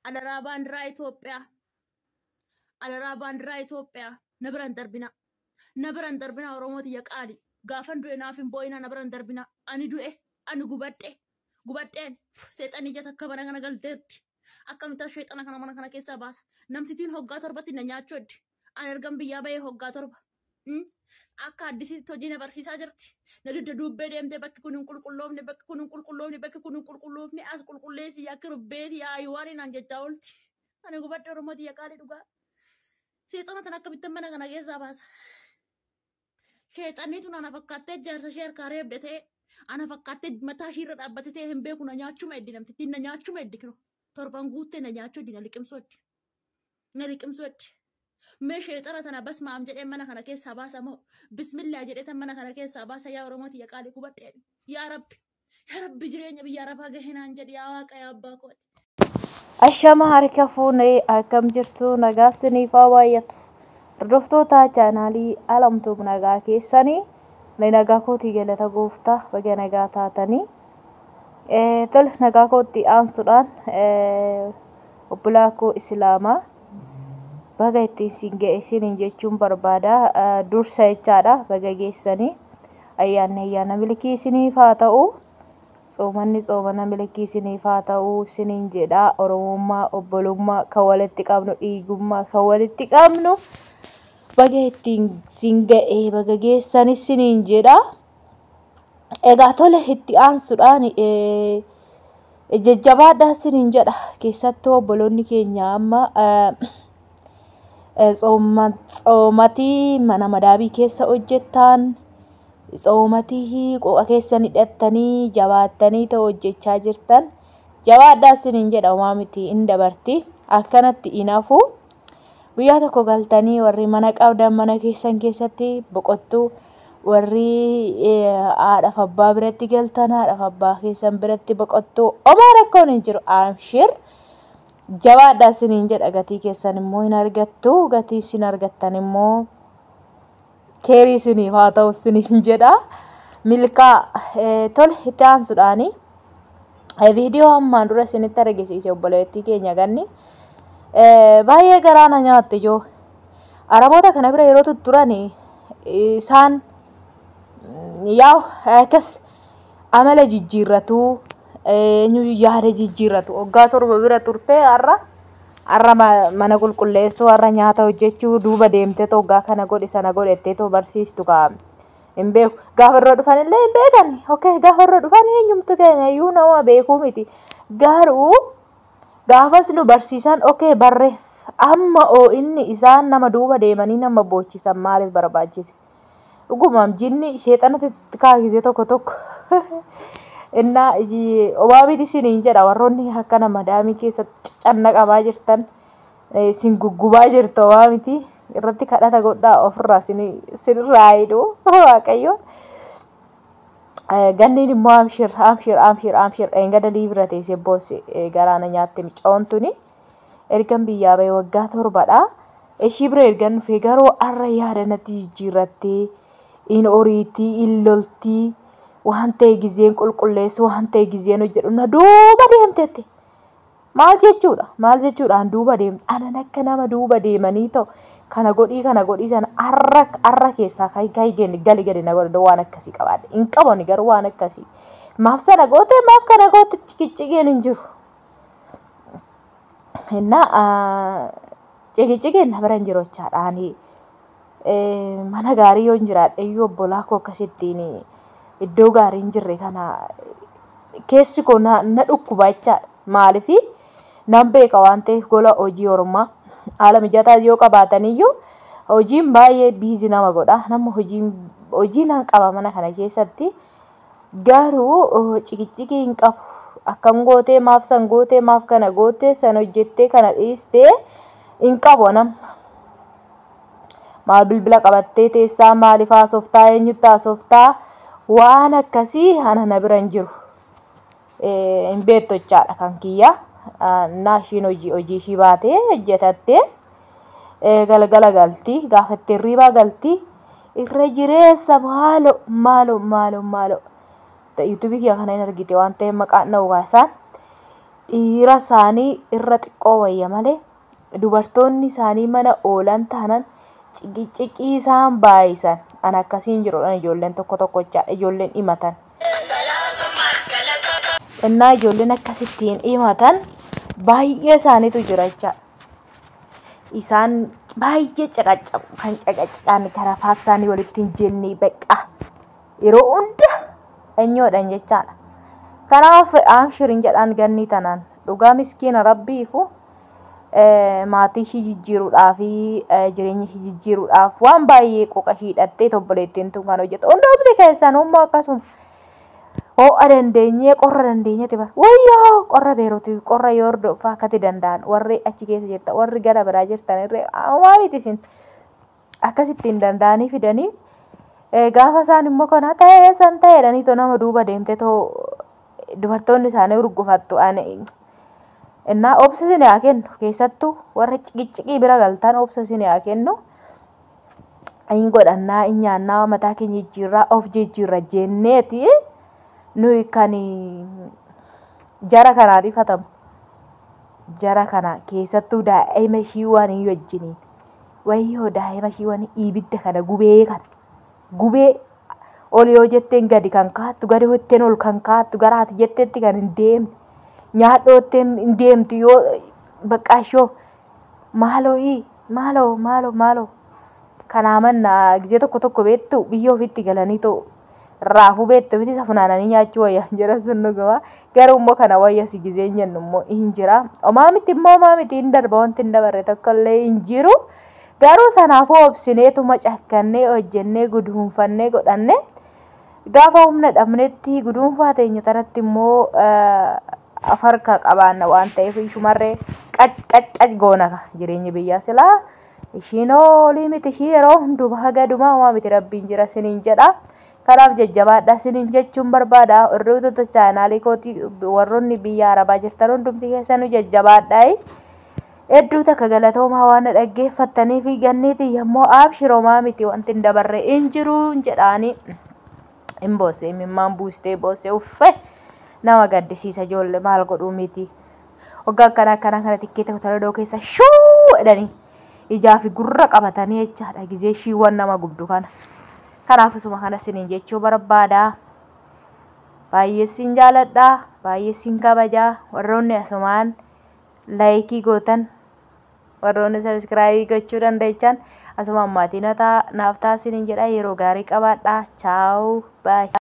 Adaraa baandiraa Itoophiyaa. Adaraa baandiraa Itoophiyaa. Na bira hin darbinaa. Na bira hin darbinaa, Oromoo tiyya qaali. Gaafan du'e naaf hin boo'inaa, na bira hin darbinaa. Ani du'e. Ani gubadhe. Gubadheen. Seexanni ija takka mana kana galteerti. Akkamitti sheexana kana mana kana keessaa baasa? Namtittiin hoggaa 7tti na nyaachuu heddi. Ani ergan biyyaa bahee hoggaa 7. Akka addisitti hojii na barsiisaa jirti. Na dugda duubbee deemtee, bakki kun hin qulqulloofne, bakki kun hin qulqulloofne, bakki kun hin qulqulloofne, as qulqulleessi, yaa kirbeeti, yaa ayiwaanii naan jechaa oolti. Ani gubadhe, Oromoo tiyya qaalii, dhugaa. Seexana tan akkamittan mana kana keessaa baasa? Sheexanni tun ana fakkaattee jaarsa ishee harkaa reebde ta'e, ana fakkaattee mataa ishii irra dhaabbate ta'e, hin beeku, na nyaachuma eddi namtittiin, na nyaachuma eddi kiro. Torban guuttee na nyaachuu eddi, na liqimsuu eddi. Na liqimsuu eddi. Mee sheexana tana basmaam jedhee mana kana keessaa baasa moo? Bismillaa jedhee tan mana kana keessaa baasa? Yaa Oromoo tiyya qaalii, gubadheen. Yaa Rabbi. Yaa Rabbi, jireenya biyya Arabaa gahe naan jedhi, yaa Waaqa, yaa abbaa kooti. Ashama harka fuunee, akkam jirtu? Nagaa isiniif haa baay'atu. Hordoftoota chaanaalii Alamtuub, nagaa keessanii? Ani nagaa kootii, galata gooftaa, baga nagaa taatanii. Tole, nagaa kootti aansuudhaan, obbolaa koo Islaamaa, baga ittiin siin ga'e isiniin jechuun barbaada. Dursa jechaadha, baga geessanii. Ayyaanni ayyaana milkii isiniif haa ta'u. Tsoomanni tsoomana milkii isiniif haa ta'u isiniin jedha. Oromummaa, obbolummaa kan walitti qabnu, dhiigummaa kan walitti qabnu, baga ittiin siin ga'e, baga geessan isiniin jedha. Egaa tole, itti aansuudhaan jajjabaadhaa isiniin jedha. Keessattuu obboloonni keenya amma tsoomatii mana madaabii keessa hojjettan, tsoomatii qoqa keessan hidhattanii jabaattanii ta'u hojjechaa jirtan, jabaadhaa isiniin jedha. Homaa miti, hin dabarti, akkanatti hin hafu. Guyyaa tokko galtanii, warri mana qabdan mana keessan keessatti boqottu, warri haadhaaf abbaa biratti galtan haadhaaf abbaa keessan biratti boqottu. Homaa rakkoon hin jiru, amshir, jabaadhaa isiniin jedha. Gatii keessan immoo hin argattu, gatii isin argattan immoo keerii isiniif haa ta'u isiniin jedha. Milkaa. Tole, itti aansuudhaani viidiyoo ammaan dura isinitti argisiise, obboleettii keenya ganni baay'ee garaa na nyaatte ijoo. Araboota kana bira yeroo tutturan isaan yaa akkas amala jijjiirratu, eenyu yaada jijjiirratu. Waggaa 7 bira turtee har'a mana qulqulleessuu, har'a nyaata hojjechuu duuba deemtee, waggaa kana godhi, sana godhe jettee barsiistu kaa hin beeku. Gaafa irra dhufan illee hin beekan. Okay, gaafa irra dhufan eenyumtu keenya iyyuu nama beekuu miti. Garuu gaafas nu barsiisan, okay, barreef. Amma oo inni isaan nama duuba deemanii nama boochisan maaliif barbaachise? Dhugumaam jinni sheexanatti kaakisee tokko tokko. Innaa obaabiti isiniin jedha, warroonni akkana madaamii keessatti cannaqamaa jirtan, isin guggubaa jirtu, homaa miti, irratti kadhata godhaa, ofirraa isinirraa hidhu Waaqayyo. Ganniin immoo amshir, amshir, amshir, amshir. Eengada liibira teessee boosse, garaana nyaatte micaa'oon tuni. Ergan biyyaa bahee waggaa 7dha. Ishii bira ergan dhufee garuu har'a yaada natti jijjiirrattee, in oriitii, in loltii, waan ta'e gizeen qulqulleessu, waan ta'e gizeen hojjedhu na duuba deemtetti. Maal jechuudha? Maal jechuudhaan duuba deemte? Anan akka nama duuba deemanii ta'u kana godhii, kana godhii sana har'a keessaa kai kai gali gadi na godhe waan akkasii qabaadhe. Hin qabani garuu waan akkasii. Maaf sana goote, maaf kana goote, ciqicciqeen hin jiru. Innaa ciqicciqeen na bira hin jiru jechaadha. Ani mana gaarii yoo hin jiraadhe iyyuu, obbolaa koo akkasittiin iddoo gaarii hin jirre kana keessi koo na dhukkuba jechaadha. Maaliifi nan beeka waan ta'eef, gola hojii ormaa haala mijataa yoo qabaataniyyuu hojiin baay'ee busy nama godha. Nama hojii nan qaba mana kana keessatti, garuu ciqicciqii hin qabu. Akkam gootee, maaf san gootee, maaf kana gootee, san hojjettee kana dhiistee hin qabu nama. Maal bilbila qabattee teessaa, maaliif haasoftaa, eenyutti haasoftaa, waan akkasii ana na bira hin jiru. Hin beektu jechaadha kan kiyya. Naa ishiin hojii ishii baatee hojjetattee galgala galti, gaafa itti hirribaa galti, irra jireessa maalo, maalo, maalo, maalo. Yuutuubii kiyya kana hin argite waan ta'eef maqaan dha'u kaasaan. Dhiira isaanii irra xiqqoo wayya malee dubartoonni isaanii mana oolan taanan ciqiciqii isaan baay'isan. An akkasiin jiruudhaan ijoolleen tokko tokko jechaadha. Ijoolleen himatan. Innaa ijoolleen akkasittiin himatan baay'ee isaaniitu jira jechaadha. Isaan baay'ee caqacabu kan caqacaqan karaa isaanii walitti hin jenne beqa yeroo hunda eenyuudhaan jechaadha. Kanaaf amshirin jedhaan ganni tanaan dhugaa miskiina rabbiifu maatii ishii jijjiiruudhaa fi jireenya ishii jijjiiruudhaaf waan baay'ee qoqa ishii hidhattee obboleettiin tun kan hojjetu. Hundumti keessan immoo akkasuma ho'a dandeenyee qorra dandeenyeeti bara. Wayyoo qorra beeruuti qorra yoo hordofaa akkati danda'an warri achi keessa jirtan warri gara biraa jirtan irree waa miti isin akkasittiin danda'anii fidanii gaafa isaan immoo kana ta'ee san ta'eedhanii too nama duuba deemtee too dubartoonni isaanii urgufattu ani innaa obsa isin haa kennu keessattuu warra ciqiciqii bira galtan obsa isin haa kennu. In godhannaa in nyaannaa mataa keenya jijjiirraa of jijjiirra jenneeti nuyi kan jara kanaan ifatamu. Jara kana keessattuu daa'ima ishii waan hin wajjiniin wayyoo daa'ima ishii waan ibidda kana gubee kana gubee ol yoo jetteen gadi kan kaattu gadi jetteen ol kan kaattu gara ati jetteetti kan hin deemne nyaadhootteen hin deemtu yoo baqqaashoo maaloo maaloo maaloo maaloo kanaa mannaa gisee tokko tokko beektu biyya ofiitti galanii too raafuu beektu miti isa funaananii nyaachuu wayya jedha sun dhuguma garuu immoo kana wayya si gisee jennu immoo hin jira homaa miti immoo homaa miti hin darba wanti hin dabarre tokko illee hin jiru garuu sanaafuu obsineetuma cakkannee hojjennee guduunfannee godhanne gaafa humna dhabnetti guduunfaa teenya tanatti immoo afarka qabaanna waan ta'eef ishumarree qac qac qac goona jireenya biyyaa silaa ishiin olii miti ishii yeroo hundumaa gadumaa homaa miti rabbiin jira siniin jedha. Kanaaf jajjabaadha siniin jechuun barbaada. Hordoftoota chaanaalii kootii warroonni biyya arabaa jirtan hundumti keessanuu jajjabaadha. Hedduu takka galatoomaa waan dhaggeeffattanii fi ganniiti yommuu abshiroomaa miti wanti hin dabarre hin jiru jedhaanii hin boosse imimmaan buustee boosse uffe nama gaddisiisa ijoollee maal godhuu miti. Waggaa akkana akkana kana tikkeeta kutaladoo keessa shuu jedhanii ijaa fi gurra qabatanii jechaadha gizee shiiwwan nama gubdu kana. Kanaaf isuma kana siniin jechuu barbaada. Baay'ee sin jaaladha. Baay'ee sin kabaja. Warroonni asumaan laayikii gootan warroonni sabiskiraayibii gochuu dandeechan asumaan maatii naaf ta'a siniin jedha yeroo gaarii qabaadha. Chaawu baay'ee.